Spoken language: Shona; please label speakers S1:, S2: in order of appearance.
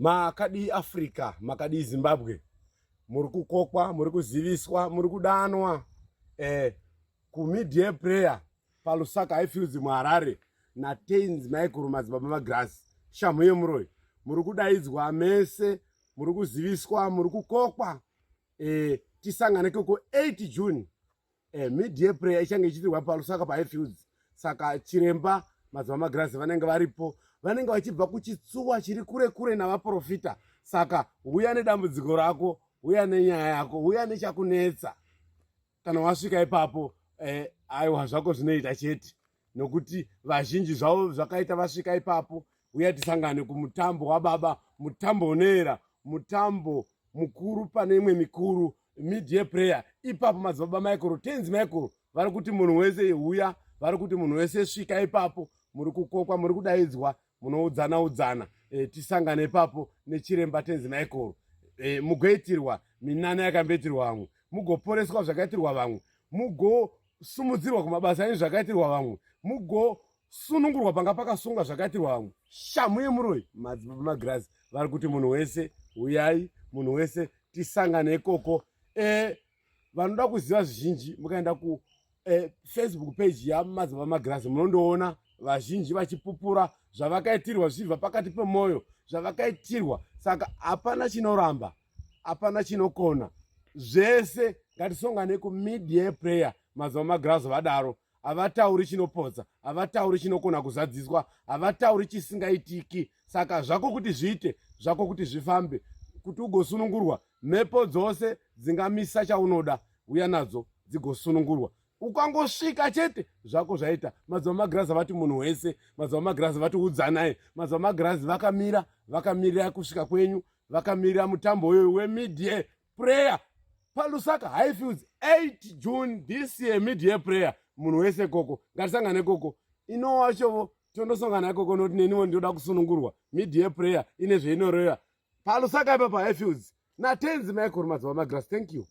S1: Makadii Africa, makadii Zimbabwe, muri kukokwa, muri kuziviswa, muri kudanwa eh, kuMidday Prayer paLusaka Highfields muHarare naTains Michael Madzibaba Magirazi shamhu yemuroyi. Muri kudaidzwa mese, muri kuziviswa, muri kukokwa eh, tisangane koko 8 June eh, mid-year prayer ichange ichiitirwa palusaka pahighfields saka chiremba madzibaba magirazi vanenge varipo vanenge vachibva kuchitsuwa chiri kure kure navaprofita saka huya nedambudziko rako huya nenyaya yako huya nechakunetsa kana wasvika ipapo eh, aiwa zvako zvinoita chete nokuti vazhinji zvavo zvakaita vasvika ipapo uya tisangane kumutambo wababa mutambo unoera mutambo mukuru pane imwe mikuru midyear prayer ipapo madzibaba michael tenzi michael vari kuti munhu wese huya vari kuti munhu wese svika ipapo muri kukokwa muri kudaidzwa munoudzana udzana e, tisangane ipapo nechiremba tenzi michael e, mugoitirwa minana yakamboitirwa vamwe mugoporeswa zvakaitirwa vamwe mugosumudzirwa kumabasa enyu zvakaitirwa vamwe mugosunungurwa panga pakasungwa zvakaitirwa vamwe shamhu yemuroyi madzibaba magirazi vari kuti munhu wese huyai munhu wese tisangane ikoko e, vanoda kuziva zvizhinji mukaenda ku e, facebook page yamadzibaba magirazi munondoona vazhinji vachipupura zvavakaitirwa zvichibva pakati pemwoyo zvavakaitirwa saka hapana chinoramba hapana chinokona zvese ngatisongane kumidyear prayer mazuva magirazi vadaro havatauri chinopotsa havatauri chinokona kuzadziswa havatauri chisingaitiki saka zvako kuti zviite zvako kuti zvifambe kuti ugosunungurwa mhepo dzose dzingamisa chaunoda uya nadzo dzigosunungurwa ukangosvika chete zvako zvaita madzibaba magirazi vati munhu wese madzibaba magirazi vati udzanai madzibaba magirazi vakamira vakamirira kusvika kwenyu vakamirira mutambo uyoyu wemidyear prayer palusaka highfields 8 june this year midyear prayer munhu wese koko ngatisangane koko ino wachovo tondosongana ikoko noti neniwo ndinoda kusunungurwa midyear prayer ine zveinoreva palusaka ipa pahighfields natenzi michael madzibaba magirazi thank you.